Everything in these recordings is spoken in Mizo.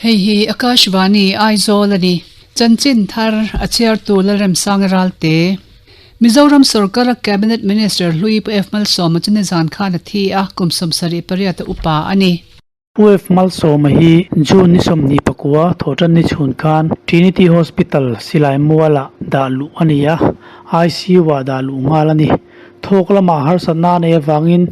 Hei hi Akashvani Aizawl a ni. Chanchin thar a chhiartu Lalremsanga Ralte. Mizoram sorkara Cabinet Minister hlui Pu F Malsawma chu nizan khan a thi a, kum 78 a upa a ni. Pu F Malsawma hi June ni 29 thawhtan ni chhun khan Trinity Hospital silai mualah dah luh a ni a, ICU-ah dah luh nghal a ni. Thawk lamah harsatna a neih avangin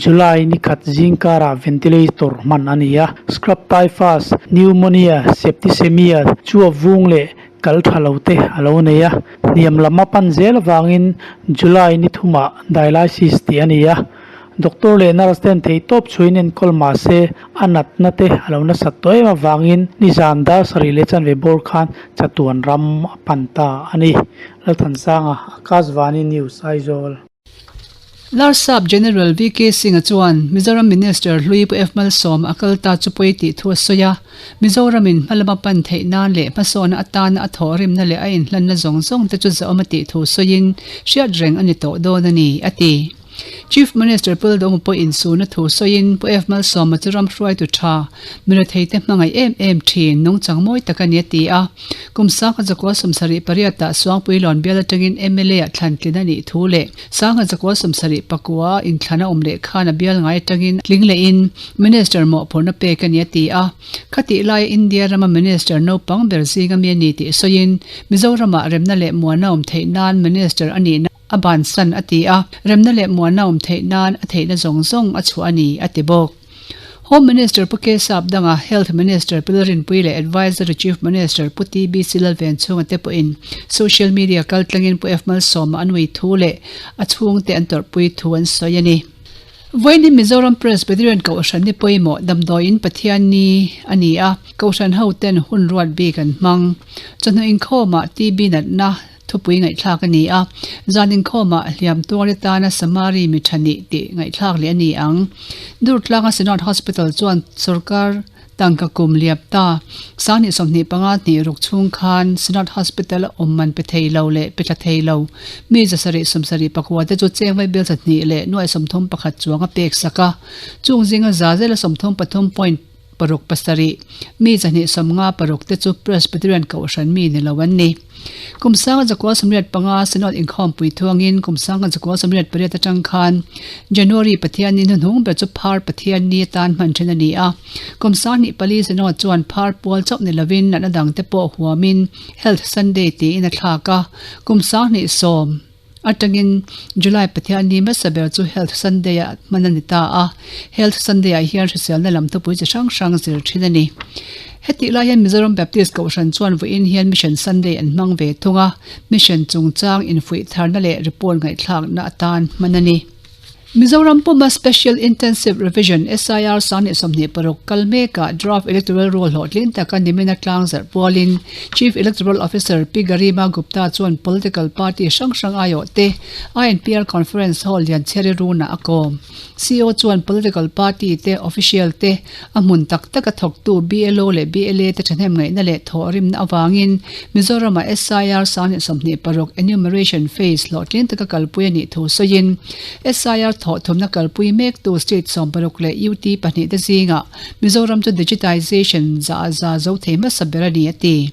July ni khat zingkarah ventilator hman a ni a, scrub typhus, pneumonia, septicemia chu a vung leh kal tha lo te a lo nei a, hniam lam a pan zel avangin July ni thumah dialysis tih a ni a. Doctor leh nurse ten theihtawp chhuiin enkawl mah se a natna te a lo nasat tawh em avangin nizan dar sarih leh chanve bawr khan chatuan ram a pan ta a ni. Lalthansanga, Akashvani News, Aizawl. Larsap General VK Singh-a chuan Mizoram Minister hlui Pu F Malsawma a kal ta chu pawi tih thu a sawi a, Mizoramin hmalama pan theih nan leh hmasawnna atana a thawhrimna leh a inhlanna zawng zawng te chu zahawm a tih thu sawiin hriat reng a ni tawh dawn a ni, a ti. Chief Minister Pu Lalduhawma pawh insuna thu sawiin Pu F Malsawma chu ram hruaitu tha, mi retheite hmangaih em em thin, nungchang mawi tak a ni a ti a. Kum sangha zakua 78 ah Suangpuilawn bial atangin mla ah thlan tlin a nih thu leh sangha zakua 71 a inthlan a awm leh khan a bial ngai atangin tling lehin Minister mawhphurhna pek a ni a ti a. Khatih laia India rama Minister naupang ber zinga mi a ni tih sawiin Mizoramah remna leh muana awm theih nan Minister a nihna A bansan a ti a, remna leh muanna awm theih nan a theihna zawng zawng a chhuah a ni, a ti bawk. Home Minister Pu K Sapdanga, Health Minister Pu Lalrinpuii leh Advisory Chief Minister Pu TBC Lalvenchhunga te pawhin social media kaltlangin Pu F Malsawma an ui thu leh a chhungte an tawrhpui thu an sawi a ni. Vawiin Mizoram Presbyterian Kohhran ni pawimawh damdawiin Pathian ni a ni a, Kohhran hoten hun ruat bik an hmang. Chawhnu inkhawmah TB natna, Thupui ngaihthlak a ni a, zan inkhawmah hliam tuar atana Samari mi tha nih tih ngaihthlak leh a ni ang. Durtlanga Synod Hospital chuan sorkar tangka kum liap ta sanghnih 25 hnih ruk chhung khan Synod Hospital a awm man pe thei lo leh pe tla thei lo mi zasarih 74 te chu cheng vai bial zahnih leh nuai 31 chuang a pek sak a, chung zinga za zela 33 point Paruk pasarih, mi zahnih 56 te chu Presbyterian Kohhran mi ni lo an ni. Kum sanga zakua 85 Synod inkhawmpui thuangin kum sanga zakua 88 atang khan January Pathianni hnuhnung ber chu Phar Pathianni atan hman then a ni a. Kum sanghnih pali Synod chuan Phar pual chauh ni lovin natna dangte pawh huamin Health Sunday tiin a thlak a. Kum sanghnih sawm. Atangin July Pathian ni hmasa ber chu Health Sunday ah hman a ni ta a, Health Sunday ah hian hriselna lam thupui chi hrang hrang zir thin a ni. Hetih lai hian Mizoram Baptist Kohhran chuan vawiin hian Mission Sunday an hmang ve thung a, Mission chungchang infuih tharna leh report ngaihthlakna atan hman a ni. Mizoram puma Special Intensive Revision, SIR, 2026 kal mekah Draft Electoral Roll hlawhtling taka nimina tlang zarh pualin Chief Electoral Officer Pi Garima Gupta chuan political party hrang hrang aiawhte INPR Conference Hall Lianchhiari runah a kawm. CO chuan political party te official te a hmun tak taka thawktu BLO leh BLA te thahnem ngaihna leh thawhrimna avangin Mizoramah SIR 2026 enumeration phase hlawhtling taka kalpui a nih thu sawiin SIR thawhthumna kalpui mektu state 60 leh UT pahnih te zingah Mizoram chu digitization za za zo thei hmasa ber a ni a ti.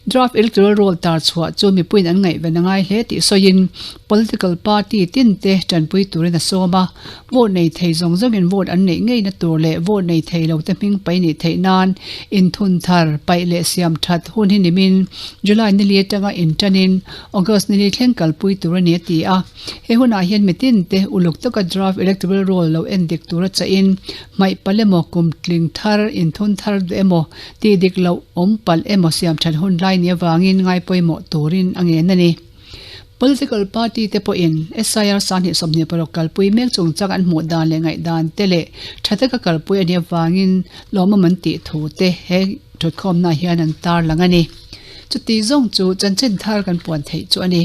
Draft Electoral Roll tar chhuah chu mipuiin an ngaihven a ngai hle tih sawiin political party tin te tanpui turin a sawm a, vote nei thei zawng zawngin vote an neih ngeina tur leh vote nei thei lo te hming pai nih theih nan inthun thar, paih leh siam that hun hi nimin July nili atanga intanin August nili thleng kalpui tur a ni a ti a. He hunah hian mitin te uluk taka Draft Electoral Roll lo en dik tura chahin hmaih palh emaw kum tling thar inthun thar duh emaw tih dik loh awm palh emaw siam that hun lai ni avangin ngai pawimawh turin a ngen a ni. Political party te pawhin SIR 2026 kalpui mek chungchang an hmuh dan leh ngaihdan te leh tha taka kalpui a nih avangin lawmawm an tih thu te he thutkhawmna hian an tarlang a ni. Chuti zawng chu chanchin thar kan puan theih chu a ni.